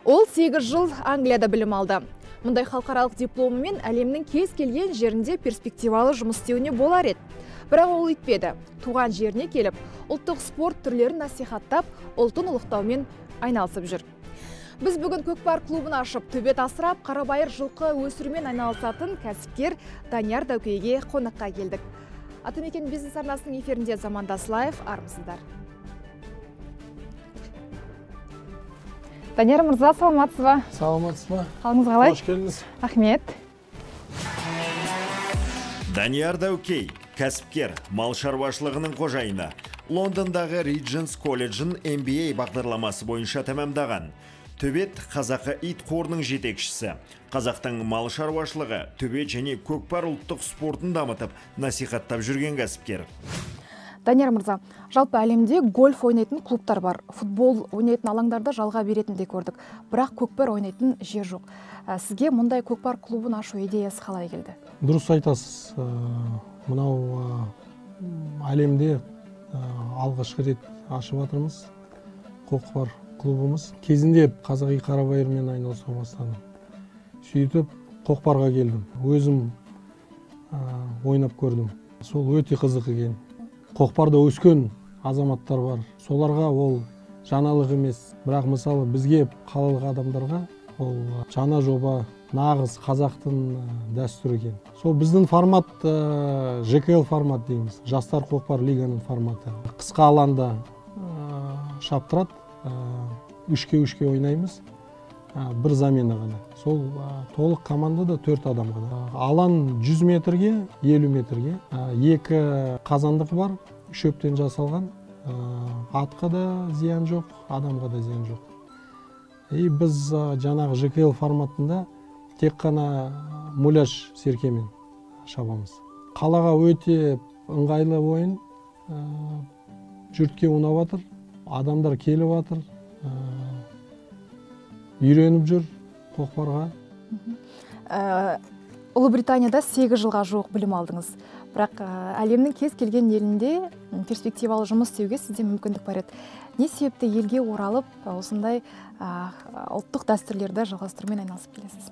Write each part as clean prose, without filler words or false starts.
Ол 8 жыл Англияда білім алды. Мұндай халықаралық дипломымен әлемнің кез келген жерінде перспективалы жұмыс істеуіне болар еді. Бірақ ол өйтпеді. Туған жеріне келіп, ұлттық спорт түрлерін насихаттап, ұлтын ұлықтаумен айналысып жүр. Біз бүгін көкпар клубын ашып, төбет асырап, қарабайыр жылқы өсірумен айналысатын кәсіпкер Данияр Дәукейге қонаққа келдік. Атамекен бизнес арнасының эфирінде Замандас Лайв, армысыздар. Данияр мырза, саламатсыз ба? Саламатсыз ба? Қалыңыз қалай? Қош келдіңіз. Рахмет. Данияр Дәукей, кәсіпкер, мал шаруашылығының қожайыны. Лондондағы Regents колледжін MBA бағдарламасы бойынша тәмамдаған. Төбет қазақы ит қорының жетекшісі. Қазақтың мал шаруашылығы, төбет және көкпар ұлттық спортын дамытып, насихаттап жүрген кәсіпкер. Данияр мырза, жалпы әлемде гольф ойнайтын клубтар бар, футбол ойнайтын алаңдарда жалға беретін де көрдік, бірақ көкпар ойнайтын жер жоқ. Сізге мұндай көкпар клубын ашу идеясы қалай келді? Дұрыс айтасыз. Мынау әлемде алғашқы рет ашып жатырмыз көкпар клубымыз. Кезінде қазақи қарабайырмен айналыса бастадым. Сөйтіп көкпарға келдім. Өзім ойнап көрдім. Сол өте қызық екен. Көкпарда өскен азаматтар бар. Соларға ол жаңалық емес. Бірақ мысалы бізге, қалалық адамдарға ол жаңа жоба, нағыз қазақтың дәстүрі екен. Сол біздің формат ЖКЛ формат дейміз. Жастар көкпар лиганың форматы. Қысқа аланда шаптырады. 3-3 ойнаймыз. Бір замена ғана. Сол толық командада 4 адам ғана. Алан 100 метрге, 50 метрге. 2 қазандық бар, шөптен жасалған. Атқа да зиян жоқ, адамға да зиян жоқ. И біз жаңағы ЖКЛ форматында тек қана муляж серкемен шабамыз. Қалаға өте ыңғайлы ойын, жұртке ұнап жатыр, адамдар келіп жатыр. Үйреніп жүр көкпарға. Ұлыбританияда 8 жылға жуық білім алдыңыз. Бірақ әлемнің кез келген елінде перспективалы жұмыс істеуге сізде мүмкіндік бар еді. Не себепті елге оралып, осындай ұлттық дәстүрлерді жалғастырумен айналысып келесіз?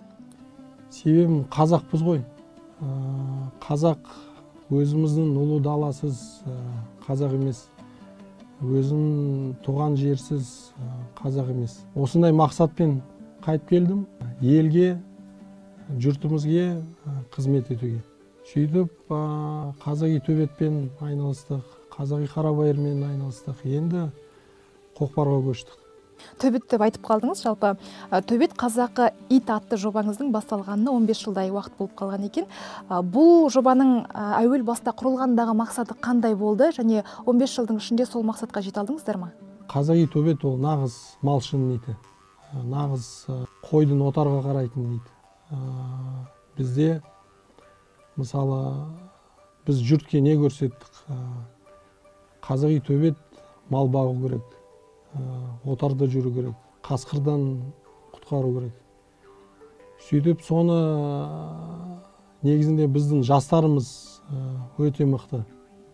Себебім қазақпыз ғой. Қазақ өзіміздің ұлы даласыз қазақ емес. Өзім туған жерсіз қазақ емес. Осындай мақсатпен қайтып келдім. Елге, жұртымызге қызмет етуге. Сөйтіп қазақи төбетпен айналыстық, қазақи қарабайырмен айналыстық. Енді көкпарға көштік. Төбет деп айтып қалдыңыз, жалпы төбет қазақы ит атты жобаңыздың басталғанына 15 жылдай уақыт болып қалған екен. Бұл жобаның әуел баста құрылғандағы мақсаты қандай болды және 15 жылдың ішінде сол мақсатқа жете алдыңыздар ма? Қазақи төбет ол нағыз малшының иті, нағыз қойдың отарға қарайтын ит. Бізде мысалы біз жұртке не көрсеттік? Қазақи төбет мал бағу керек. Отарда жүру керек, қасқырдан құтқару керек. Сөйтіп соны негізінде біздің жастарымыз өте мықты.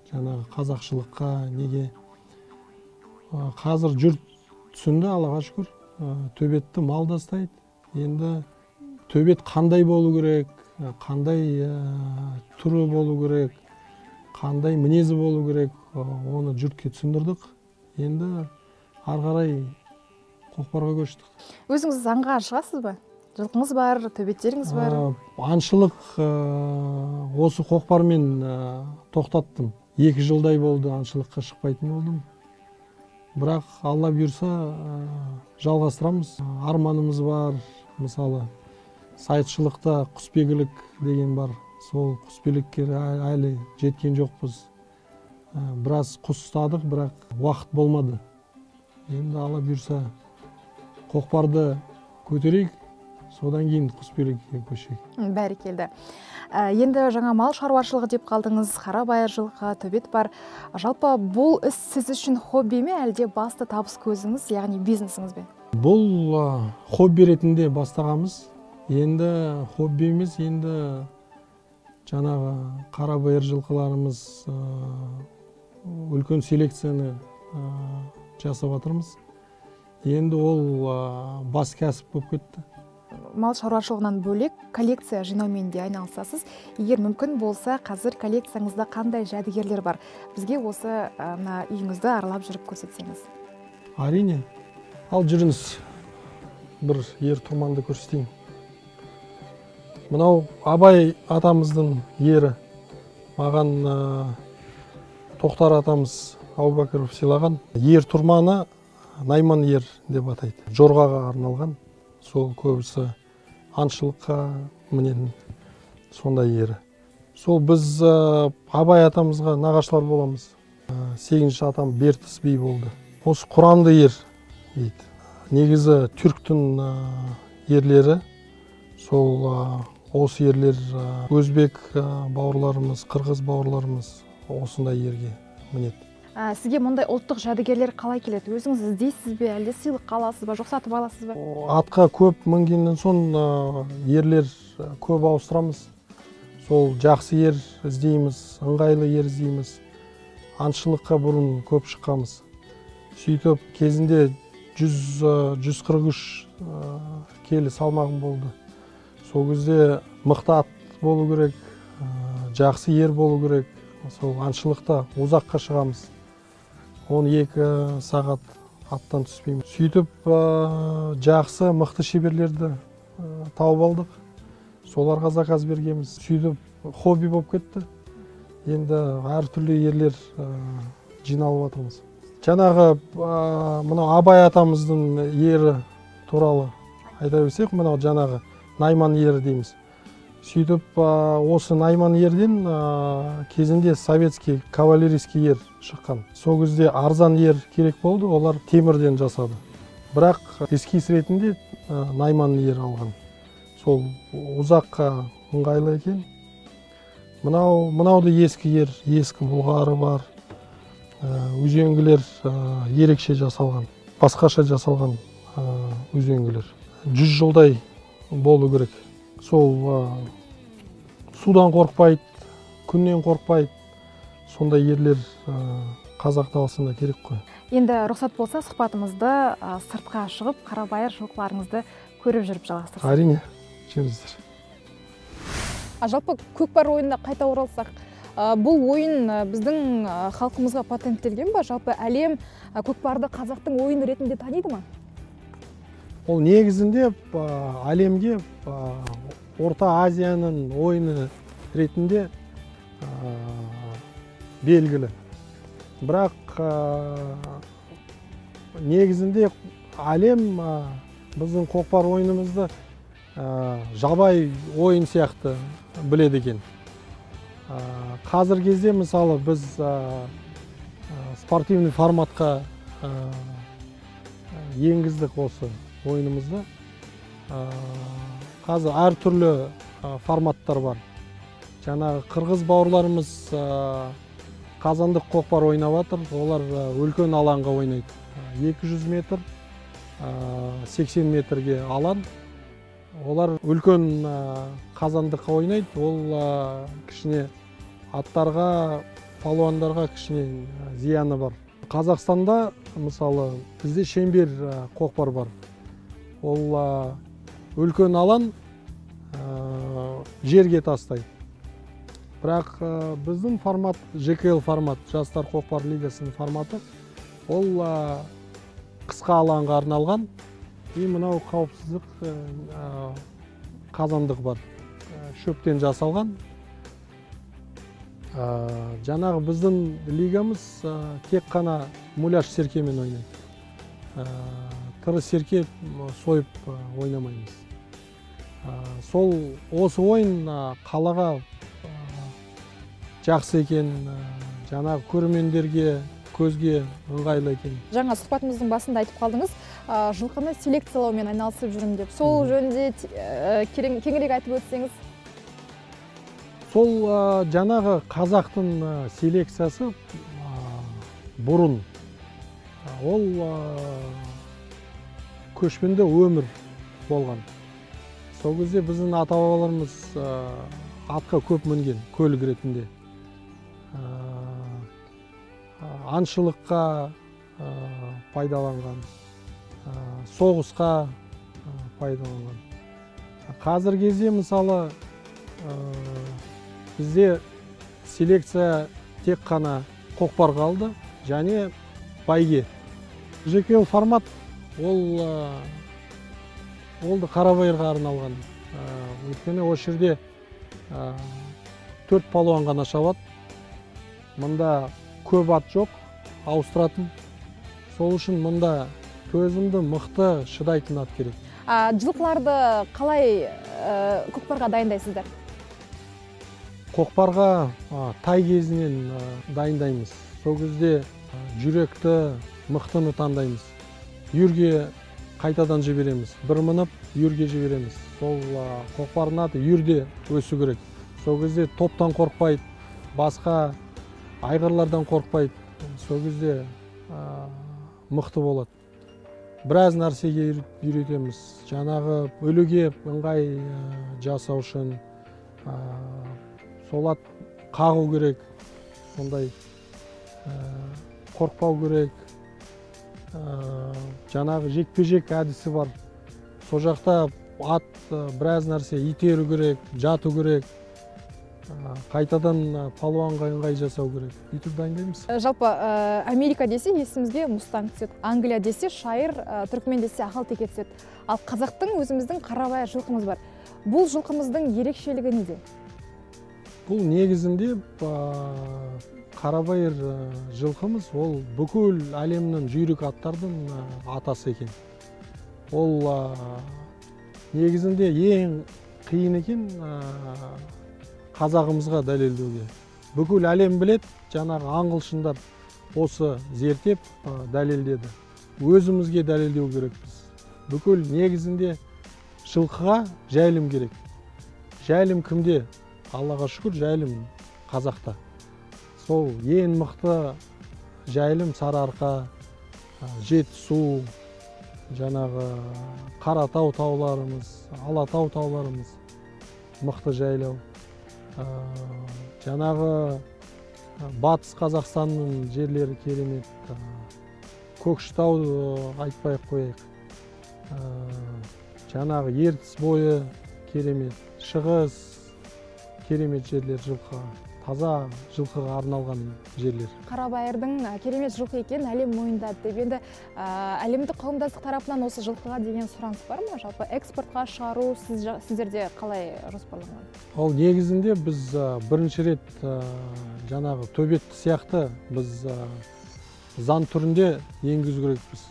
Жаңағы қазақшылыққа неге қазір жұрт түсінді, Аллаға шүкір. Төбетті мал да ұстайды. Енді төбет қандай болу керек, қандай түрі болу керек, қандай мінезі болу керек, оны жұртке түсіндірдік. Енді ары қарай көкпарға көштік. Өзіңіз аңға шығасыз ба? Жылқыңыз бар, төбеттеріңіз бар? Аңшылық осы көкпармен тоқтаттым. 2 жылдай болды аңшылыққа шықпайтын болдым. Бірақ Алла бұйырса жалғастырамыз. Арманымыз бар, мысалы саятшылықта құсбегілік деген бар. Сол құсбегілікке әлі жеткен жоқпыз. Біраз құс ұстадық, бірақ уақыт болмады. Енді Алла бұйырса көкпарды көтерейік, содан кейін құсбегілікке көшейік. Бәрекелді. Енді жаңа мал шаруашылығы деп қалдыңыз, қарабайыр жылқы, төбет бар. Жалпы бұл іс сіз үшін хобби ме, әлде басты табыс көзіңіз, яғни бизнесіңіз бе? Бұл хобби ретінде бастағанбыз. Енді хобби емес, енді жаңағы қарабайыр жылқыларымыз үлкен селекцияны жасап жатырмыз. Енді ол бас кәсіп болып кетті. Мал шаруашылығынан бөлек коллекция жинаумен де айналысасыз. Егер мүмкін болса, қазір коллекцияңызда қандай жәдігерлер бар? Бізге осы мына үйіңізді аралап жүріп көрсетсеңіз. Әрине. Ал жүріңіз, бір ер тұрманды көрсетейін. Мынау Абай атамыздың ері. Маған Тоқтар атамыз Әубәкіров сыйлаған. Ер тұрманы Найман ер деп атайды. Жорғаға арналған. Сол көбісі аңшылыққа мінетін сондай ері. Сол біз Абай атамызға нағашылар боламыз. 8-ші атам Бертіс би болды. Осы құрамды ер дейді. Негізі түріктің ерлері, сол осы ерлер өзбек бауырларымыз, қырғыз бауырларымыз осындай ерге мінеді. Сізге мұндай ұлттық жәдігерлер қалай келеді? Өзіңіз іздейсіз бе, әлде сыйлыққа аласыз ба, жоқ сатып аласыз ба? Атқа көп мінгеннен соң ерлер көп ауыстырамыз. Сол жақсы ер іздейміз, ыңғайлы ер іздейміз. Аңшылыққа бұрын көп шыққанбыз. Сөйтіп кезінде 143 келі салмағым болды. Сол кезде мықты ат болу керек, жақсы ер болу керек. Сол аңшылықта ұзаққа шығамыз. 12 сағат аттан түспейміз. Сөйтіп жақсы мықты шеберлерді тауып алдық. Соларға заказ бергенбіз. Сөйтіп хобби болып кетті. Енді әртүрлі ерлер жиналып жатырмыз. Жаңағы мынау Абай атамыздың ері туралы айта берсек, мынау жаңағы Найман ері дейміз. Сөйтіп осы Найман ерден кезінде советский кавалерийский ер шыққан. Сол кезде арзан ер керек болды, олар темірден жасады. Бірақ эскиз ретінде Найман ер алған. Сол ұзаққа ыңғайлы екен. Мынау да ескі ер, ескі бұлғары бар. Үзеңгілер ерекше жасалған, басқаша жасалған үзеңгілер. 100 жылдай болу керек. Сол судан қорықпайды, күннен қорықпайды. Сондай ерлер қазақ даласында керек қой. Енді рұқсат болса, сұхбатымызды сыртқа шығып, қарабайыр жылқыларыңызды көріп жүріп жалғастырсақ. Әрине, жүріңіздер. Жалпы көкпар ойынына қайта оралсақ, бұл ойын біздің халқымызға патенттелген ба? Жалпы әлем көкпарды қазақтың ойыны ретінде таниды ма? Ол негізінде әлемге Орта Азияның ойыны ретінде белгілі. Бірақ негізінде әлем біздің көкпар ойынымызды жабай ойын сияқты біледі екен. Қазір кезде мысалы біз спортивный форматқа енгіздік осы ойынымызды. Қазір әртүрлі форматтар бар. Жаңағы қырғыз бауырларымыз қазандық көкпар ойнап жатыр. Олар үлкен алаңға ойнайды. 200 метр, 80 метрге алаң. Олар үлкен қазандыққа ойнайды. Ол кішіне аттарға, палуандарға кішіне зияны бар. Қазақстанда мысалы бізде шеңбер көкпар бар. Ол үлкен алаң жерге тастайды. Бірақ біздің формат, ЖКЛ формат, Жастар көкпар лигасының форматы, ол қысқа алаңға арналған. И мынау қауіпсіздік қазандық бар, шөптен жасалған. Жаңағы біздің лигамыз тек қана муляж серкемен ойнайды. Тірі серке сойып ойнамаймыз. Сол осы ойын қалаға жақсы екен, жаңағы көрермендерге, көзге ыңғайлы екен. Жаңа сұхбатымыздың басында айтып қалдыңыз, жылқыны селекциялаумен айналысып жүрмін деп. Сол жөнінде кеңірек айтып өтсеңіз. Сол жаңағы қазақтың селекциясы бұрын. Ол көшпенді өмір болған. Сол кезде біздің ата-бабаларымыз атқа көп мінген, көлік ретінде. Аңшылыққа пайдаланған. Соғысқа пайдаланған. Қазіргі кезде мысалы бізде селекция тек қана көкпар қалды және бәйге. JKL формат ол да қарабайырға арналған. Өйткені осы жерде 4 палуан ғана шабады. Мұнда көп ат жоқ ауыстыратын. Сол үшін мұнда төзімді, мықты, шыдайтын ат керек. Жылқыларды қалай көкпарға дайындайсыздар? Көкпарға тай кезінен дайындаймыз. Сол кезде жүректі, мықтыны таңдаймыз. Үйірге қайтадан жібереміз. Бір мініп үйірге жібереміз. Сол көкпардың аты үйірде өсу керек. Сол кезде топтан қорықпайды, басқа айғырлардан қорықпайды. Сол кезде мықты болады. Біраз нәрсеге үйретеміз. Жаңағы өлуге ыңғай жасау үшін сол ат қағу керек, сондай қорықпау керек. Жаңағы жекпе-жек әдісі бар. Сол жақта ат біраз нәрсе итеру керек, жату керек, қайтадан палуанға ыңғай жасау керек. Үйтіп дайындаймыз. Жалпы Америка десе есімізге мустанг түседі, Англия десе шайыр, түркмен десе ақалтеке түседі. Ал қазақтың өзіміздің қарабайыр жылқымыз бар. Бұл жылқымыздың ерекшелігі неде? Бұл негізінде қарабайыр жылқымыз ол бүкіл әлемнің жүйрік аттардың атасы екен. Ол негізінде ең қиын екен қазағымызға дәлелдеуге. Бүкіл әлем білет, жаңағы ағылшындар осы зерттеп дәлелдеді. Өзімізге дәлелдеу керекпіз. Бүкіл негізінде жылқыға жайылым керек. Жайылым кімде? Аллаға шүкір, жайылым қазақта. Сол ең мықты жайылым Сарыарқа, Жетісу, жаңағы Қаратау тауларымыз, Алатау тауларымыз мықты жайлау. Жаңағы Батыс Қазақстанның жерлері керемет. Көкшетау айтпай ақ қояйық. Жаңағы Ертіс бойы керемет, Шығыс керемет жерлер жылқыға, таза жылқыға арналған жерлер. Қарабайырдың керемет жылқы екенін әлем мойындады деп. Енді әлемдік қауымдастық тарапынан осы жылқыға деген сұраныс бар ма? Жалпы экспортқа шығару сіздерде қалай жоспарланған? Ол негізінде біз бірінші рет жаңағы төбет сияқты біз заң түрінде енгізу керекпіз.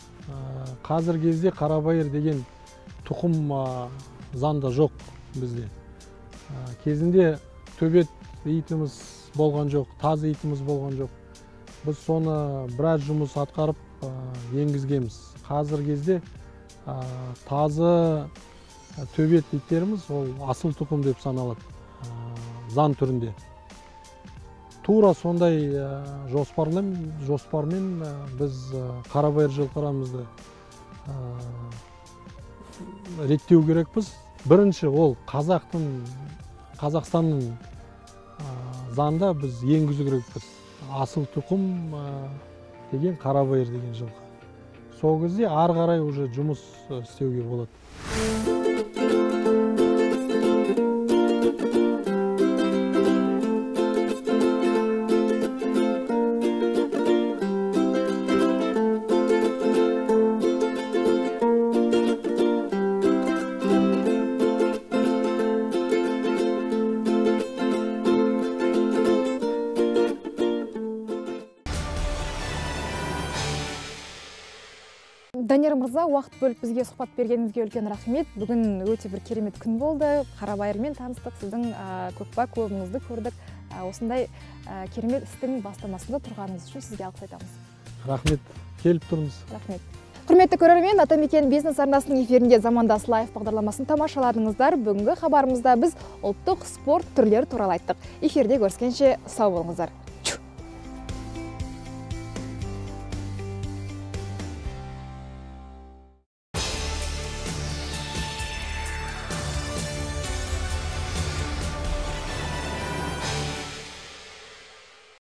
Қазіргі кезде қарабайыр деген тұқым заңда жоқ бізде. Кезінде төбет итіміз болған жоқ, тазы итіміз болған жоқ. Біз соны біраз жұмыс атқарып енгізгенбіз. Қазіргі кезде тазы төбет иттеріміз ол асыл тұқым деп саналады заң түрінде. Тура сондай жоспармен біз қарабайыр жылқырамызды реттеу керекпіз. Бірінші ол Қазақстанның заңда біз енгізу керекпіз. Асыл тұқым деген қарабайыр деген жылқы. Сол кезде ары қарай уже жұмыс істеуге болады. Данияр мырза, уақыт бөліп бізге сұхбат бергеніңізге үлкен рахмет. Бүгін өте бір керемет күн болды. Қарабайырмен таныстық, сіздің көкпар клубыңызды көрдік. Осындай керемет істің бастамасында тұрғаныңыз үшін сізге алғыс айтамыз. Рахмет, келіп тұрыңыз. Рахмет. Құрметті көрермен, Атамекен бизнес арнасының эфирінде Замандас Лайф бағдарламасын тамашаладыңыздар. Бүгінгі хабарымызда біз ұлттық спорт түрлері туралы айттық. Эфирде көріскенше сау болыңыздар.